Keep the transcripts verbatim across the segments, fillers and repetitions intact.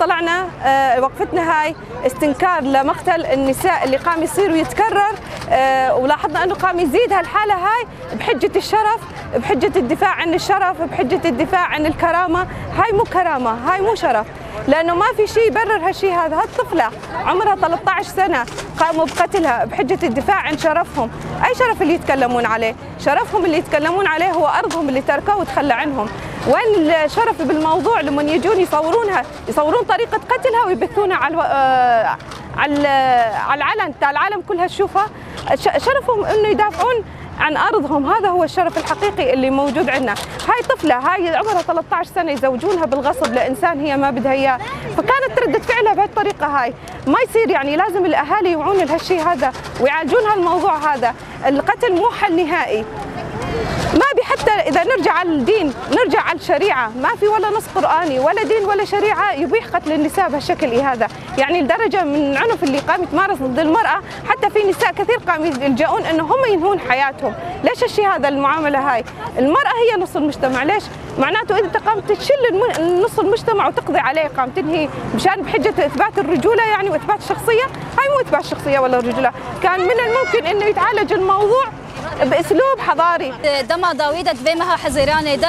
طلعنا، آه، وقفتنا هاي استنكار لمقتل النساء اللي قام يصير ويتكرر، آه، ولاحظنا إنه قام يزيد هالحالة هاي بحجة الشرف، بحجة الدفاع عن الشرف، بحجة الدفاع عن الكرامة. هاي مو كرامة، هاي مو شرف، لأنه ما في شيء يبرر هالشيء هذا. هالطفلة عمرها ثلاثة عشر سنة قاموا بقتلها بحجة الدفاع عن شرفهم. أي شرف اللي يتكلمون عليه؟ شرفهم اللي يتكلمون عليه هو أرضهم اللي تركوه وتخلى عنهم. وين الشرف بالموضوع لمن يجون يصورونها، يصورون طريقة قتلها ويبثونها على الو-، آه، على ال-، على العلن، تا العالم كلها تشوفها؟ ش-، شرفهم إنه يدافعون عن أرضهم، هذا هو الشرف الحقيقي اللي موجود عندنا. هاي طفلة، هاي عمرها ثلاثة عشر سنة، يزوجونها بالغصب لإنسان هي ما بدها إياه، فكانت ردة فعلها بهالطريقة هاي. ما يصير، يعني، لازم الأهالي يوعون لهالشي هذا ويعالجون هالموضوع هذا. القتل مو حل نهائي. ما بي، حتى إذا نرجع على الدين، نرجع على الشريعة، ما في ولا نص قرآني ولا دين ولا شريعة يبيح قتل النساء بهالشكل هذا. يعني، لدرجة من العنف اللي قام يتمارس ضد المرأة، حتى في نساء كثير قام يلجؤون إنه هم ينهون حياتهم. ليش هالشي هذا، المعاملة هاي؟ المرأة هي نص المجتمع. ليش؟ معناته أنت قام تشل الم-، نص المجتمع وتقضي عليه، قام تنهي مشان بحجة إثبات الرجولة، يعني، وإثبات الشخصية. هاي مو إثبات شخصية ولا رجولة، كان من الممكن إنه يتعالج الموضوع بأسلوب حضاري. Dema dawî de di vê meha Hezêranê de,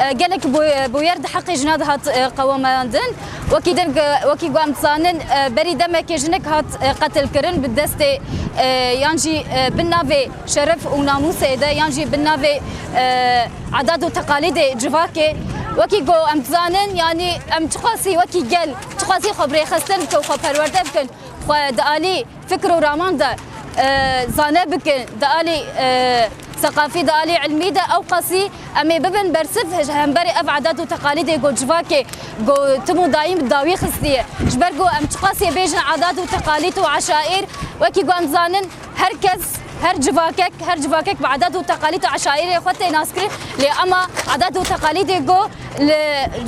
e, gelek bû-, bûyer di heqê jina de hat, e, qewimandin. Wekî din, e, wekî ku em dizanin, e, berî demekê jinik hat, e, qetilkirin bi destê, e, yan jî, e, bin navê şeref û namûsê de, yan jî bin navê, e, edat û teqalîdê civakê. Wekî ku em dizanin, yanî em çiqasî wekî gel, çiqasî xwe bi rêxistin bikin, xwe perwerde bikin, xwe di alî fikr û raman de, e, zane bikin, di alî, e, seqafî, di alî ilmî de, ew qasî em ê bibin bersiv ji hemberî ev edat û teqalîdê ku civakê ku tim û dayîm bi dawî xistiye. Ji ber ku em çiqasê bêjin edat û teqalîd û eşaîr, wekî ku em dizanin, her kes, her civakek, her civakek bi edat û teqalîd û eşaîrê xwe tê naskirin, lê ema edat û teqalîdê ku li,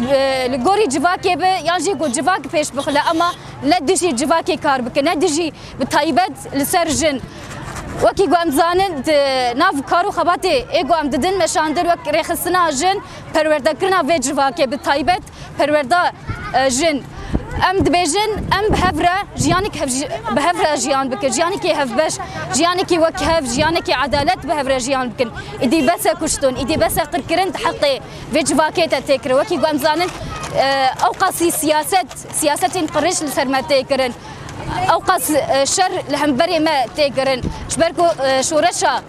li, li gorî civakê be, yan jî ku civak pêş bixile, ema ne dijî civakê kar bike, ne dijî bi taybet li ser jin. Wekî ku em dizanin, di nav kar û xebatê ê ku em didin meşandin wek rêxistina jin, perwerdekirina vê civakê, bi taybet perwerda, e, jin. Em dibêjin, em bi hev re jiyanek hev-, bi hev re jiyan bikin, jiyanekî hevbeş, jiyanekî wek hev, jiyanekî edalet bi hev re jiyan bikin. Îdî bes e kuştin, îdî bes e qirkirin di heqê vê civakê te tê kirin. Wekî ku em zanin, e, ew qasî siyaset, siyasetên qirêj li ser me tê kirin. Ew qas, e, şer li hemberê me tê kirin. Ji ber ku, e, şoreşa,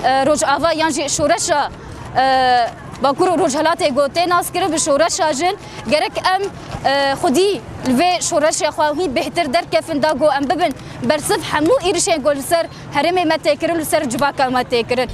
e, Rojava yan jî şoreşa, e, Bakur û Rojhilatê ku tê naskirin bi şoreşa jin, gerek em, e, xwedî li vê şoreşê xwe hîn bêhtir derkevin da ku em bibin bersiv hemû êrişên ku li ser herêmê me tê kirin, li ser civaka me tê kirin.